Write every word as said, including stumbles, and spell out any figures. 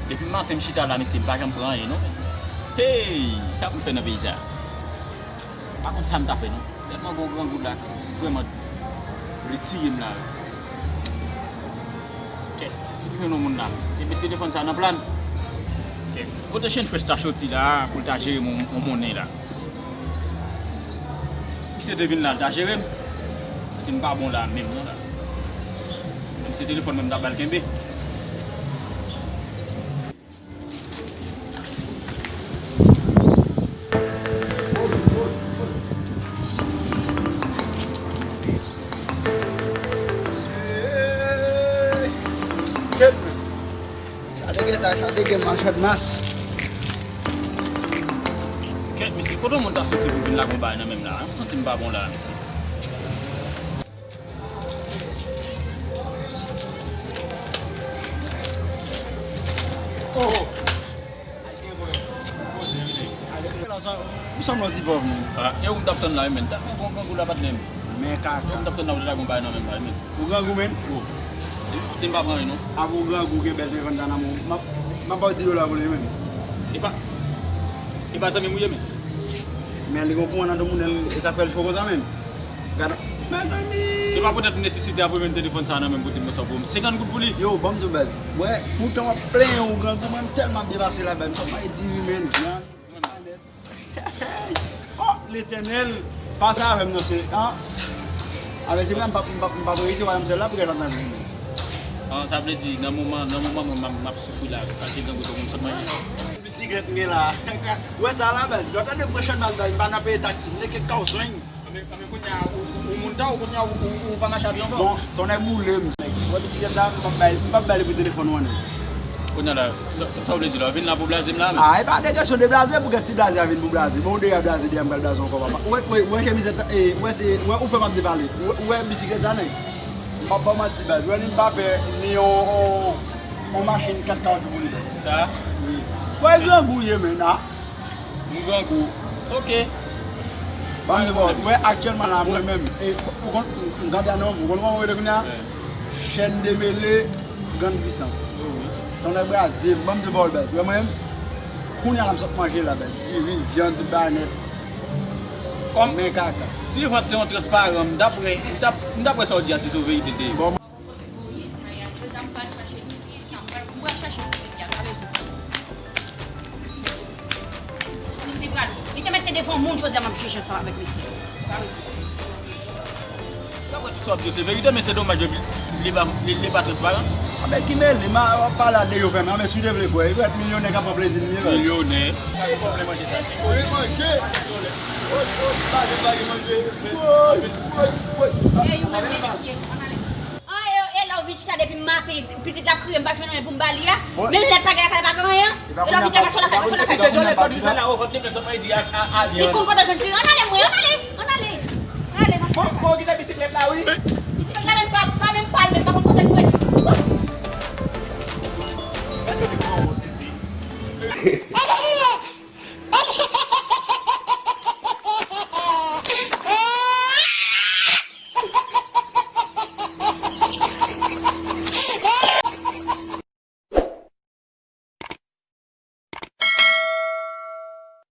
Depi maten m chita la, mesye, m pa janm pran anyen, non. Hey, sa pou m fè nan peyi sa? M pa konn sa m ta fè, non. Tèlman gen yon grangou la ki vrèman vle tiye m la. Kèt, se si m jwenn yon moun la. Te met telefòn sa nan plan. Kèt, kote Shane Fresh ta soti la pou l ta jere m yon, yon monnen la? Misye te vin la, l ta jere m. Si m pa bon la, menm non la. Menm si se telefòn mwen m ta ba l kenbe. Kèt, men. Sa te gen sa, sa te gen machann mas. Kèt, mesye, kote yon moun ta soti pou vin lage yon bagay nan men m la? M santi m pa bon la, mesye. Oh! Ou sanble yon ti pòv, menm. Ah, e ou m t ap tann la, wi, menm. Tèlman bon grangou la, patnè m. Men kaka. E ou m t ap tann la, ou te lage yon bagay nan men m la, wi, menm. Ou grangou, menm? Ou. E, te m pa pran anyen, non. Avan ou grangou, gen bèl telefòn sa nan men w. M ap, m ap ba w dis dola pou li, menm. E pa, e pa zanmi m ou ye, menm. Men li gon kouran nan do moun, e sa fè l cho konsa, menm. Gad, mezanmi! E pa poutèt nesesite apre jwenn telefòn sa nan men m pou di m konsa pou m senkant goud pou li. Yo, ban m di w, baz. Wè, poutan w ap plenyen ou grangou, mwen m tèlman byen pase la, baz. M sot mare di wi, menn. Oh, Letènèl, pase avè m nan, se, an? Avè se vre, m p ap, m p ap, m p ap rete wayòm syèl la pou gade sa nan vi m. Ah, sa vle di, nan moman, nan moman mwen m ap, m ap soufri la, kalite grangou sa moun sot manje. Bisiklèt m gen la. Wè sa la, baz. Lòt ane m pran chanmas, baz, m pa nan peye taksi, m nan kèk kawsweng. Anben, anben, kounye a, ou, ou, ou moun ta, ou kounye a, ou, ou, ou pa mache a pye ankò? Bon, tonnè boule m. Wè bisiklèt la, m p ap bay, m p ap bay li pou telefòn ou an, non. Kounye a la, sa, sa, sa w vle di la? Vin la pou blaze m la, men. Ah, e pa de kesyon de blaze, pou kèt si blaze a vin pou blaze. Bon, ou deja blaze, deja m pral blaze ankò, papa. Wè, wè, wè chemiz, e, wè se, wè ou fè m ap depale. Wè, wè bisiklèt la, nèg. M p ap ba w manti, baz. Wè, li m pa pè, ni yon, yon, yon machin kat kawotchou pou li, baz. Sa? Wi. Wè, grangou ye, men, a. M grangou. Ok. Ban m di w, wè, aktyèlman la, mwen menm, e, ou konn, m gade a non, ou konn kòman m rele kounye a? Wi. Chèn demele, grann pisans. Wi, wi. Tonnè braze m, ban m di w pawòl bèl. Wè mwen menm, kounye a la m sot manje la bèl. Diri, vyann, tout bagay nèt. Kòm men kaka. Si vant te yon transparan, m t ap wè, m t ap, m t ap wè sa w di a, si se yon verite l te ye. Bon. Li pral, li te mèt te devan moun, jodi a m ap jije ansanm avèk misye. Daprè tout sa w ap di yo, se verite, men se domaj li, li pa, li, li pa transparan. Anben, ki mele, m a, w ap pale a de yo fèmen. Anben, si w te vle kwè, li pou èt milyonè k ap pran plezi l, li. Milyonè. Pa gen pwoblèm manje sa. Ou vle manje? Woy, woy, pa gen, pa gen manje. Woy, woy, woy. Ey, ou menm mesye, ann ale. An, e, e lè w vin chita depi maten, pitit la ap kriye, m pa jwenn anyen pou m ba li a. Menm lèt pa gen lakay, pa gen anyen. E lè w vin chita, mache lakay, mache lakay. Mesye Jolèt, sa w vin fè la, o, vant li plen, sa w pa di a, a, a vyann. Li konn kote w jwenn ti. Ann ale, mwen, ann ale, ann ale. Ann ale, mache lakay. Bon, bon, kite bisiklèt la, wi. Bisiklèt la menm pa, pa menm pa l menm.